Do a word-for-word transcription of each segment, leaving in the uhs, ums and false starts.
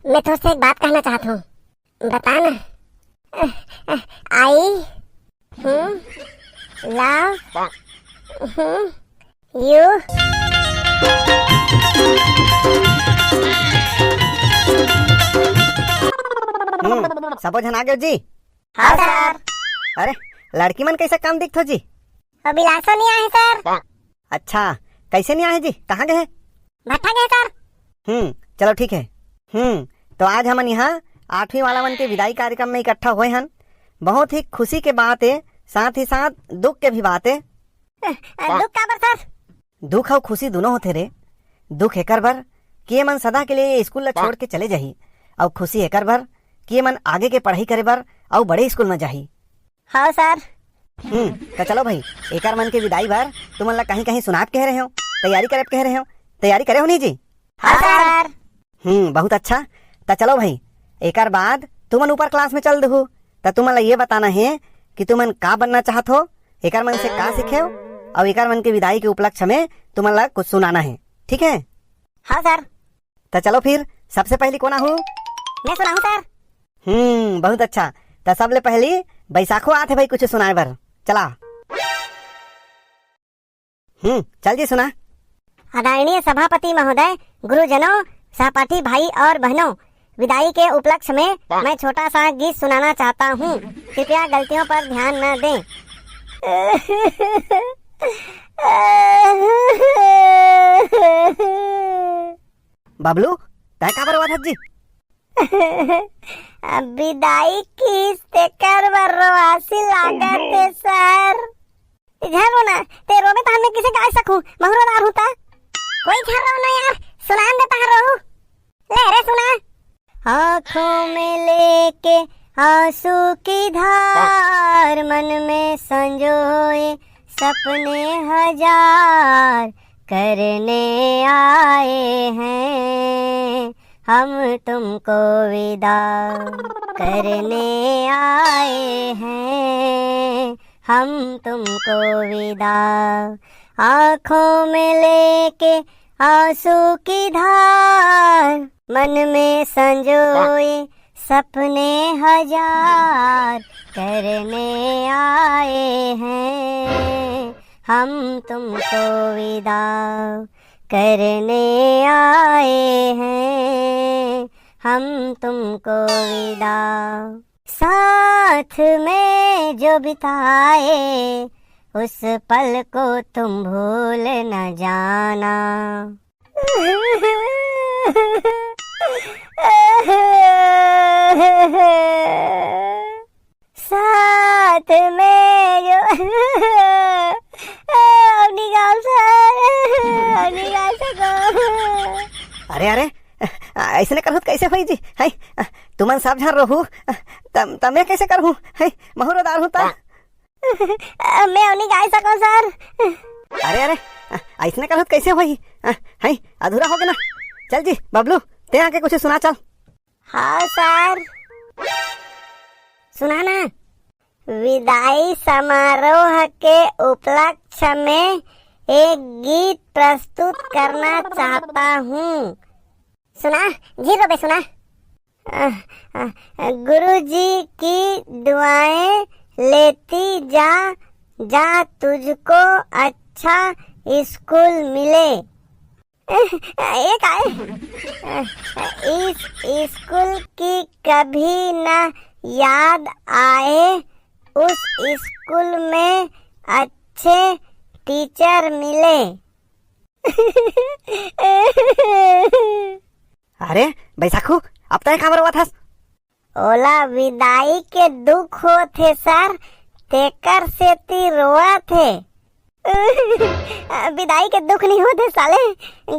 मैं तोर से एक बात कहना चाहत हूँ। बता ना। I, hmm, love, hmm, you। हम्म, सबो झन आ गयो जी? हाँ, सर। अरे, लड़की मन कैसे कम दिखथो जी? अभिलाषो नहीं आए, सर। अच्छा, कैसे नहीं आए जी? कहाँ गए? भट्ठा गए, सर। हम्म, चलो ठीक है। हम्म, तो आज हमन यहाँ आठवीं वाला मन के विदाई कार्यक्रम में इकट्ठा होए हन। बहुत ही खुशी के बात है, साथ ही साथ दुख के भी बात है। अ, अ, दुख काबर, सर? दुख अउ खुशी दोनों होथे रे। दुख एकर बर कि ये मन सदा के लिए ये स्कूल ला छोड़ के चले जाही, अउ खुशी एकर बर कि ये मन आगे के पढ़ाई करे बर अउ बड़े स्कूल में जाही। हाँ, सर। हम्म, त चलो भाई, एकर मन के विदाई बर तुमन ला कहीं-कहीं सुनाब कहे रहे हो, तैयारी करे कहे रहे हो, तैयारी करे हो नहीं जी? हाँ, सर। हम्म, बहुत अच्छा। त चलो भाई, एकर बाद तुमन ऊपर क्लास में चल दहू। त तुमन ला ये बताना है कि तुमन का बनना चाहत हो, एकर मन से का सीखे हो, अउ एकर मन के विदाई के उपलक्ष्य में तुमन ला कुछ सुनाना है, ठीक है? हाँ, सर। त चलो फिर, सबसे पहली कोन आहू? मैं सुनाहूँ, सर। हम्म, बहुत अच्छा। त सबले पहली बैसाखो आत है भाई कुछ सुनाए बर। चला। हम्म, चल जी सुना। आदरणीय सभापति महोदय, गुरुजनों, सहपाठी भाई और बहनों, विदाई के उपलक्ष्य में मैं छोटा सा गीत सुनाना चाहता हूँ। कृपया गलतियों पर ध्यान न दें। बबलू, तै काबर रोवत हस जी? अब विदाई किस तेकर बर रोवासी लागत हे, सर। झन रो ना, ते रोबे तहन मैं किसे गाय सकूं? महूं रोदार हूं ता। कोई झन रो ना यार, सुनान दे तहन रोहू। ले रे सुना। आंखों में लेके आंसू की धार, मन में संजोए सपने हजार, करने आए हैं हम तुमको विदा, करने आए हैं हम तुमको विदा। आंखों में लेके आंसू की धार, मन में संजोए सपने हजार, करने आए हैं हम तुमको विदा, करने आए हैं हम तुमको विदा। साथ में जो बिताए, उस पल को तुम भूल न जाना। साथ में जो, अब नहीं गाऊं सर, अब नहीं गा सको। अरे, अरे, अइसने करहू त कइसे होई जी? है, तुमन सब झन रहू, त, त मैं कइसे करहूं? है, महूं रोदार हूं त। मैं अउ नहीं गाय सकंव सर। अरे, अरे, अइसने करहू त कइसे होई? हैं, अधूरा होगे ना। चल जी, बबलू, तें आके कुछ सुना चल। हाँ सर, सुना ना। विदाई समारोह के उपलक्ष्य में एक गीत प्रस्तुत करना चाहता हूँ। सुना, झिन रोबे, सुना। अ, अ, गुरुजी की दुआएं लेती जा, जा तुझको अच्छा स्कूल मिले। ये का है? इस स्कूल की कभी ना याद आए, उस स्कूल में अच्छे टीचर मिले। अरे बैसाखू, अब तैं काबर रोवत हस? ओला विदाई के दुख होत हे सर, तेकर सेती रोवत हे। विदाई के दुख नहीं होत हे साले,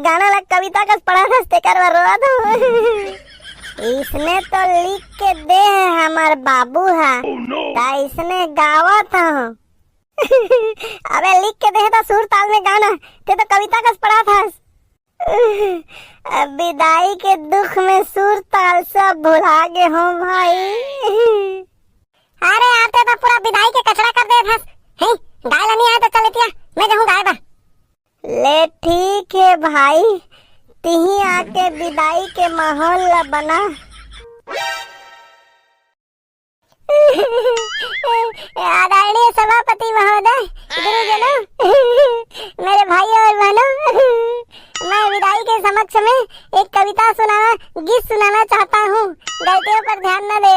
गाना ला कविता कस पढ़त हस तेकर बर रोवत हो। इसने तो लिख के दे हे हमर बाबू हा, ता इसने गावत हो। अबे लिख के दे हे त सुर ताल में गाना, ते तो कविता कस पढ़त हस। अब विदाई के दुख में सुर ताल सब भुला गे हो भाई। अरे आते तो पूरा विदाई के कचरा कर दे हस। हैं, गाय ला नहीं आए तो चल इतिया, मैं जाहूं गाय बर। ले ठीक है भाई, तिही आके विदाई के माहौल ला बना। आदरणीय सभापति महोदय, गुरुजनों, मेरे भाइयों और बहनों, मैं विदाई के समक्ष में एक कविता सुनाना, गीत सुनाना चाहता हूँ। गलतियों पर ध्यान न दे।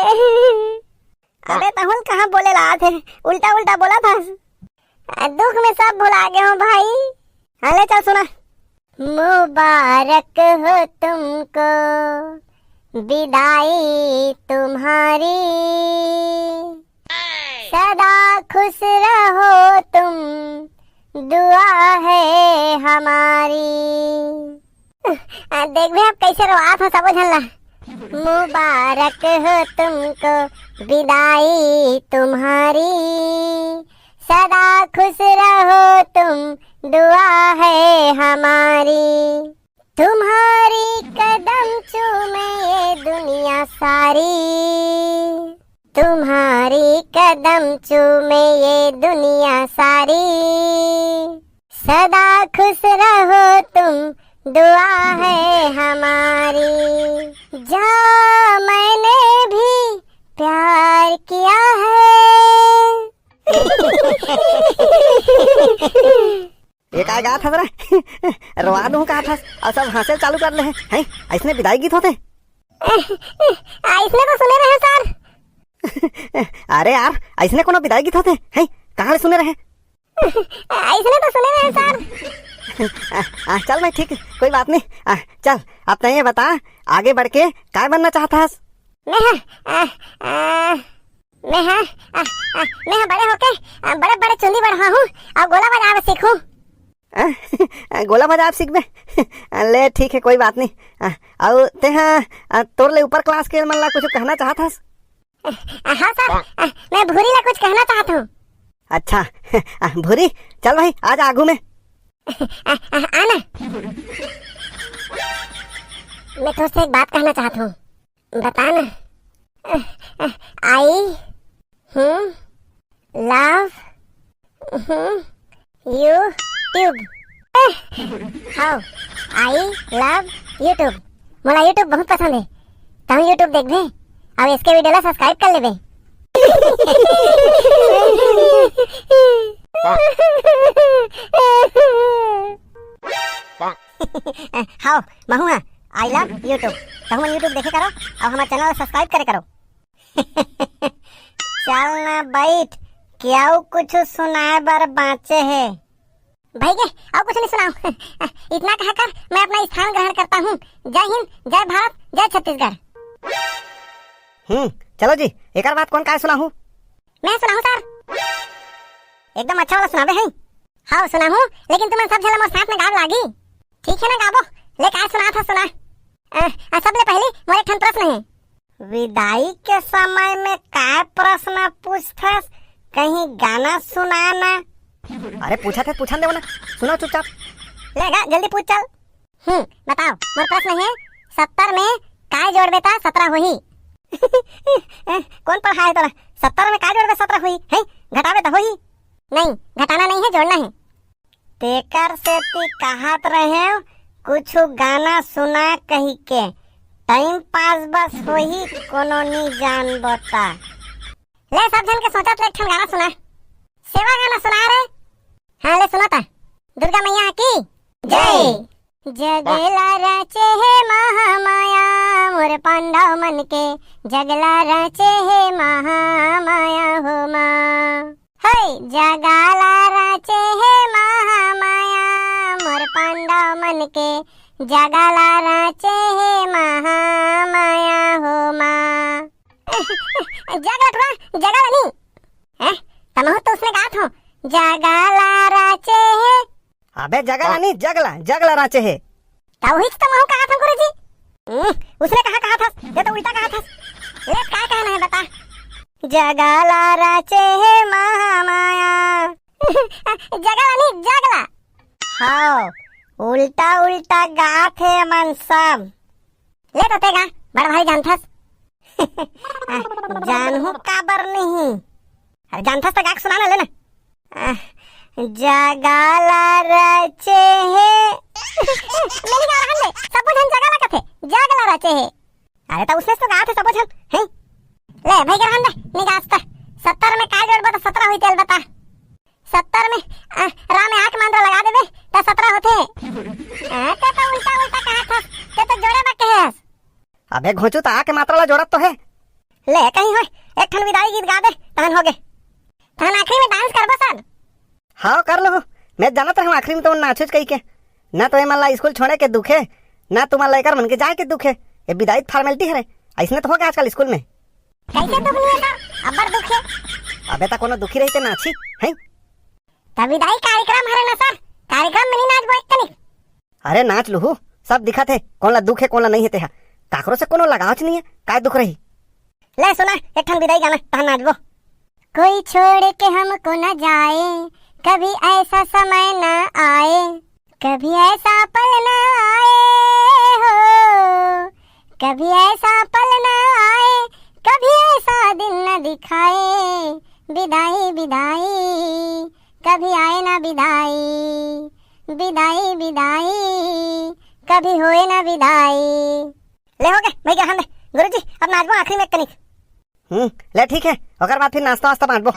अबे तहुन कहाँ बोले ला थे, उल्टा उल्टा बोला था। दुख में सब भुला गए हो भाई। हाँ, ले चल सुना। मुबारक हो तुमको विदाई तुम्हारी, सदा खुश रहो तुम, दुआ है हमारी। आ, देख बे, अब कैसे रोआत हो सबो झन ला। मुबारक हो तुमको विदाई तुम्हारी, सदा खुश रहो तुम, दुआ है हमारी। तुम्हारी कदम चूमे ये दुनिया सारी, तुम्हारी कदम चूमे ये दुनिया सारी, सदा खुश रहो तुम, दुआ है हमारी। जा मैंने भी प्यार किया है। ये काय गात हस रे? रोवा दूं का हस? अउ सब हंसे चालू कर ले हैं। हैं? अइसने विदाई गीत होथे? अइसने तो सुने रहे सर। अरे यार, अइसने कोनो विदाई गीत होथे? हैं? कहाँ ले सुने रहे? अइसने तो सुने रहे सर। आ, आ, चल भाई, ठीक है, कोई बात नहीं। आ, चल, अब तैं ये बता, आगे बढ़ के काय बनना चाहत हस? मैं, आ, आ, मैं ह, आ, आ, मैं ह बड़े होके, आ, बड़े बड़े चुंदी बढ़ाहूँ अउ गोला बजावे सीखूँ। आ, आ, गोला बजावे सीखबे? आ, ले ठीक है, कोई बात नहीं। आ, अउ तें ह, आ, तोर ले ऊपर क्लास के मन ला कुछ कहना चाहत हस? आ, हाँ सर, आ, मैं भूरी ला कुछ कहना चाहत हूँ। अच्छा, आ, भूरी, चल भाई, आ जा आगू में। आ, आ, आ ना। मैं तोर से एक बात कहना चाहत हूँ। बता ना। I love YouTube। हाँ, I love YouTube। मोला YouTube बहुत पसंद है। तहूँ YouTube देखबे अउ एसके वीडियो ला subscribe कर लेबे। हाँ, महूँ हा I love YouTube। तहूँ मन YouTube देखे करो अउ हमर channel ला subscribe करे करो। चल ना बइठ, के अउ कुछु सुनाए बर बाँचे हे? भइगे, अउ कुछु नइ सुनाव। इतना कहकर मैं अपना स्थान ग्रहण करता हूँ। जय हिंद, जय भारत, जय छत्तीसगढ़। हम्म, चलो जी, एकर बाद कोन काय सुनाहू? मैं सुनाहूँ सर। एकदम अच्छा वाला सुनाबे हैं। हाँ सुनाहूँ, लेकिन तुमन सब झन ला मोर साथ में गाब लागी। ठीक है ना गाबो, ले काय सुनात हस सुना। अ, अ, सबले पहली मोर एक ठन प्रश्न है। विदाई के समय में काय प्रश्न पूछथस? कहीं गाना सुना ना। अरे पूछत हे, पूछन देव ना, सुनाव चुपचाप। ले गा, जल्दी पूछ चल। हम्म, बताव, मोर प्रश्न हे, सत्तर में काय जोड़बे त सतरा होही? कोन पढ़ाए तोला? सत्तर में काय जोड़बे सतरा होही? हैं? घटाबे त होही? नहीं, घटाना नहीं है, जोड़ना है। तेकर सेती कहत रहेंव, कुछु गाना सुना कहिके। Time pass बस होही, कोनो नी जानबो ता। ले, सब झन के सोचत ले एक ठन गाना सुना। सेवा गाना सुना रे। हाँ, ले सुना ता। दुर्गा मैया की जय। जगला रचे हे महामाया मोर पांडव मन के, जगला रचे हे महामाया हो माँ। हे जगाला राचे हे महामाया, मोर पांडव मन के जगाला राचे हे महामाया हो माँ। जगला टुरा, जगाला नी। हैं? तमहू तो उसने गात हो, जगाला राचे हे। अबे जगाला नी, जगला, जगला राचे हे। त उहीच तो महू कहा था गुरुजी। हम्म, उसने कहा, कहा था? ये तो उल्टा कहा था। ले, काय कहना है बता। जगाला राचे हे महामाया। जगाला नी, जगला। हाँ, उल्टा उल्टा गात हे मन सब। ले तो ते गा, बड़ भारी जानथस। जानहू काबर नहीं। अरे जानथस त गा के सुना ना, ले ना। जगा ला रचे हे। ए, नइ गा, रहन दे, सबो झन जगा ला कथे, जग ला रचे हे। अरे त उसने तो गाथे सबो झन, हैं? ले भई गा, रहन दे, नइ गास त। सत्तर में काय जोड़बो त सतरा होई, तेला बता। सत्तर में, अ, रा में आ के मात्रा लगा देबे, त सतरा होथे। हाँ, ते तो उल्टा उल्टा कहत हस, ते तो जोड़े बर कहे हस। अबे घोंचू, त आ के मात्रा ला जोड़त तो हे। ले कहीं होय, एक ठन विदाई गीत गा दे, तहन होगे। तहन आखिरी में dance करबो सन। हाव, कर लूहू। मैं जानत रहूं आखिरी में तुमन नाचुच कहिके। ना तो एमन ला स्कूल छोड़े के दुख हे, ना तुमन ला एकर मन के जाए के दुख हे। ये विदाई formality हरे, अइसने तो होगे आजकल स्कूल में। कइसे दुख नइ हे सर? अब्बड़ दुख हे। अबे त कोनो दुखी रही ते नाची, हैं? त विदाई कार्यक्रम हरे ना सर, कार्यक्रम में नइ नाचबो एक कनिक? अरे नाच लूहू, सब दिखत हे, कोन ला दुख हे, कोन ला नइ हे तेहा। काकरो से कोनो लगावच नइ हे, काय दुख रही? ले सुना, एक ठन विदाई गाना, तहन नाचबो। कोई छोड़ के हमको न जाए, कभी ऐसा समय न आए, कभी ऐसा पल न आए हो, कभी ऐसा पल न आए, कभी ऐसा दिन न दिखाए, विदाई विदाई, कभी आए ना विदाई, विदाई विदाई, कभी होए ना विदाई। ले होगे भई गा, रहन दे। गुरुजी, अब नाचबो आखिरी में एक कनिक। हम्म, ले ठीक हे, ओकर बाद फिर नाश्ता वास्ता बांटबो।